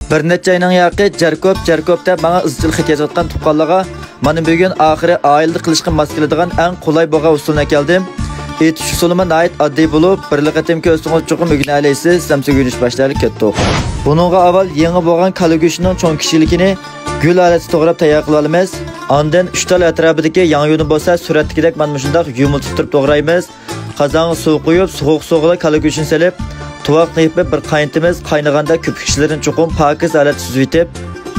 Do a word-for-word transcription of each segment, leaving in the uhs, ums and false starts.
بىر نەچچە ئاينىڭ ياقى جەركوب، جەركوب دەپ ماڭا ئىزچىل خەت يازىۋاتقان تۇغقانلارغا مانا بۈگۈن ئاخىرى ئائىلىدە قىلىشقا ماس كېلىدىغان ئەڭ قولاي بولغان ئۇسۇلنى ئەكەلدىم. ئېتىش ئۇسۇلىمۇ ناھايىتى ئاددىي بولۇپ، بىرلا قېتىم كۆرسىڭىز چوقۇم ئۆگىنەلەيسىز. ئەمسە ئۆگىنىش باشلايلى، كەتتۇق. بۇنىڭغا ئاۋۋال يېڭى بولغان كالا گۆشىنىڭ چوڭ كىشىلىكىنى گۈل ھالەتتە توغراپ تەييار قىلىۋالىمىز. ئاندىن ئۈچ تال ئەتراپىدىكى ياڭيۇنى بولسا سۈرەتتىكىدەك مانا مۇشۇنداق يۇمۇلتۇپ تۇرۇپ توغرايمىز. قازانغا سۇ قۇيۇپ، سوغۇق سۇغىلا كالا گۆشىنى سېلىپ، تۇۋاقنى يېپىپ بىر قاينىتىمىز. قاينىغاندا كۆپۈكچىلىرىنى چوقۇم پاكىز ھالەتتە سۈزۈۋېتىپ،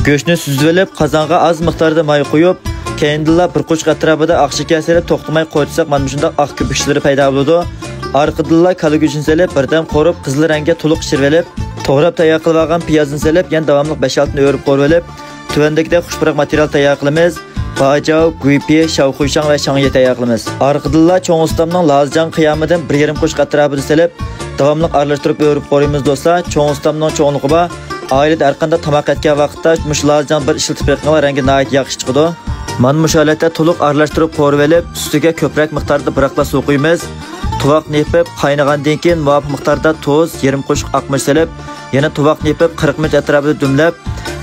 گۆشنى سۈزۈۋېلىپ، قازانغا ئاز مىقداردا ماي قۇيۇپ، كەينىدىنلا بىر قوشۇق ئەتراپىدا ئاق شېكەر سېلىپ، توختىماي قاينىتساق مانا مۇشۇنداق ئاق كۆپۈكچىلىرى پەيدا بولىدۇ. ئارقىدىنلا كالا گۆشىنى سېلىپ، بىردەم قورۇپ، قىزىل رەڭگە تولۇق ئېشىرىۋېلىپ، توغراپ تەييار قىلىۋالغان پىيازنى سېلىپ، يەنە داۋاملىق بەش-ئالتىنى ئۆرۈپ قورۇۋېلىپ، تۆۋەندىكىدەك خۇش پۇراق ماتېرىيال تەييار قىلىمىز. باجاۋ، گۇيپى، شاۋخۇيشاڭ ۋە شاڭيې تەييار قىلىمىز. ئارقىدىنلا چوڭ ئۇستامنىڭ لازىجاڭ قىيامىدىن بىر يېرىم قوشۇق ئەتراپىدا سېلىپ، داۋاملىق ئارىلاشتۇرۇپ ئۆرۈپ قورۇيمىز دوستلار. چوڭ ئۇستامنىڭ چوڭلۇقى بار. ئائىلىدە ھەرقانداق تاماق ئەتكەن ۋاقىتتا مۇشۇ لازىجاڭ بىر ئىشلىتىپ بېقىڭلار، رەڭگى ناھايىتى ياخشى چىقىدۇ. مانا مۇشۇ ھالەتتە تولۇق ئارىلاشتۇرۇپ قورۇۋېلىپ، ئۈستىگە كۆپرەك مىقداردا بىراقلا سۇ قۇيىمىز. تۇۋاقنى يېپىپ، قاينىغاندىن كېيىن مۇۋاپىق مىقداردا تۇز، يېرىم قوشۇق ئاق مۇچ سېلىپ، يەنە تۇۋاقنى يېپىپ، قىرىق مىنۇت ئەتراپىدا دۈملەپ،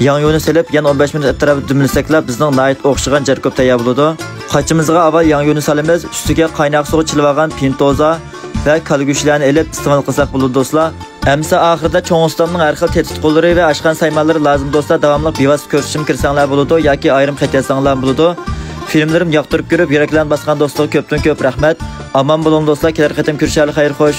ياڭيۇنى سېلىپ، يەنە ئون بەش مىنۇت ئەتراپىدا دۈملىسەكلا، بىزنىڭ ناھايىتى ئوخشىغان جەركوب تەييار بولىدۇ. قاچىمىزغا ئاۋۋال ياڭيۇنى سالىمىز، ئۈستىگە قايناق سۇغا چىلىۋالغان پىنتوزا ۋە كالا گۆشلەرنى ئېلىپ ئىستېمال قىلساق بولىدۇ دوستلار. ئەمسە ئاخىرىدا چوڭ ئۇستامنىڭ ھەر خىل تېتىتقۇلىرى ۋە ئاشقان سايمانلىرى لازىم دوستلار، داۋاملىق بىۋاسىتە كۆرسىتىشىمگە كىرسەڭلار بولىدۇ ياكى ئايرىم خەت يازساڭلارمۇ بولىدۇ. فىلىملىرىمنى ياقتۇرۇپ كۆرۈپ، يۈرەكلەرنى باسقان دوستلارغا كۆپتىن كۆپ رەھمەت. ئامان بولۇڭ دوستلار، كېلەر قېتىم كۆرۈشەيلى، خەير خوش.